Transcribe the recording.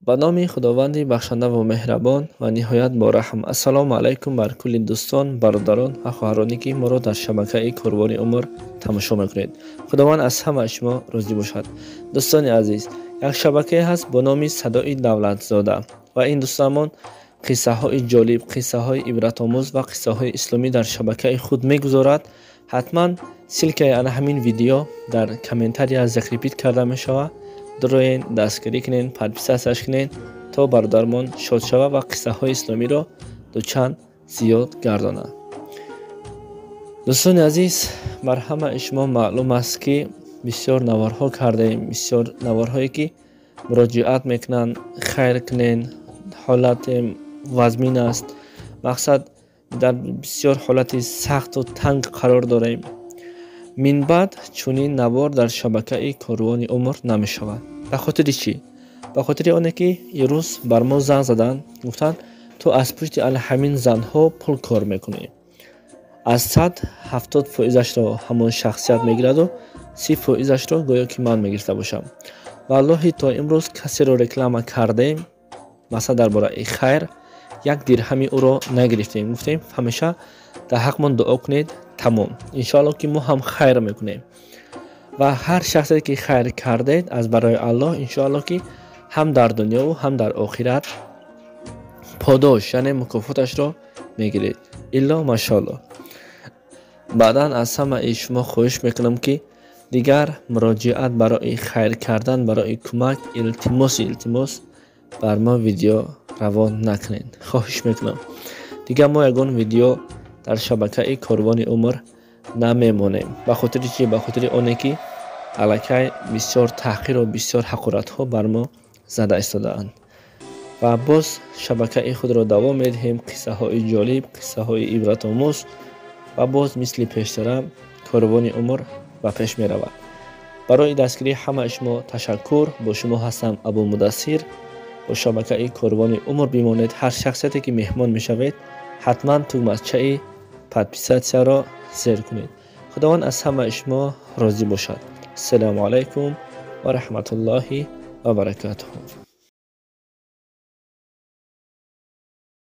Ба номи Худованди бахшанда ва меҳрабон ва ниҳоят бораҳм. Ассалому алайкум бар кулли дӯстон, бародарон ва хоҳароне, ки моро дар шабакаи Корвони умр тамошо мекунед. Худованд аз ҳамаи шумо розӣ бошад. Дӯстони азиз, як шабакае ҳаст бо номи Садои Давлатзода ва ин дӯстонамон қиссаҳои ҷолиб, қиссаҳои ибратомӯз ва қиссаҳои исломӣ дар шабакаи худ мегузорад. Ҳатман ссылкаи ана ҳамин видео дар комментария закрепить карда мешавад. Дуроен, дастгирӣ кунен, подписаться кунен, то бародармон шод шава ва қиссаҳои исломиро дучанд зиёд гардонад. Дӯстони азиз, бар ҳамаи шумо маълум аст, ки бисёр наворҳо кардаем, бисёр наворҳое, ки муроҷиат мекунанд, хайр кунен, ҳолате вазмин аст, мақсад, дар бисёр ҳолати сахту танг қарор дорем. Минбаъд чунин навор дар шабакаи Корвони умр намешавад. Ба хотири чӣ? Ба хотири оне, ки ирӯз бар мо занг заданд, гуфтанд, ту аз пушти ана ҳамин занҳо пул кор мекунӣ. Аз 100, 70 фоизашро ҳамон шахсият мегираду 30 фоизашро гӯё ки ман мегирифта бошам. Валлоҳи, то имрӯз касеро реклама кардем, масалан, дар бораи хайр, як дирҳами ӯро нагирифтем. Гуфтем, ҳамеша дар ҳаққмон дуо кунед, тамом. Иншоалло, ки мо ҳам хайр мекунем ва ҳар шахсе, ки хайр кардед аз барои Аллоҳ, иншоалло, ки ҳам дар дунёву ҳам дар охират подош, яъне мукофоташро мегиред, илло машоалло. Баъдан аз ҳамаи шумо хоҳиш мекунам, ки дигар муроҷиат барои хайр кардан, барои кӯмак, илтимоси илтимос, бар мо видео равон накунед. Хоҳиш мекунам, дигар мо ягон видео дар шабакаи Корвони умр намемонем. Ба хотири чӣ? Ба хотири оне, ки аллакай бисёр таҳқиру бисёр ҳақоратҳо бар мо зада истодаанд. Ва боз шабакаи худро давом медиҳем, қиссаҳои ҷолиб, қиссаҳои ибратомӯз, ва боз мисли пештара Корвони умр ба пеш меравад. Барои дастгирии ҳамаи шумо ташаккур. Бо шумо ҳастам Абу Мудассир. Бо шабакаи Корвони умр бимонед. Ҳар шахсияте, ки меҳмон мешавед, ҳатман тугмачаи подписаться-ро зер кунед. Худованд аз ҳамаи шумо розӣ бошад. Ассалому алайкум ва раҳматуллоҳи ва баракатуҳу.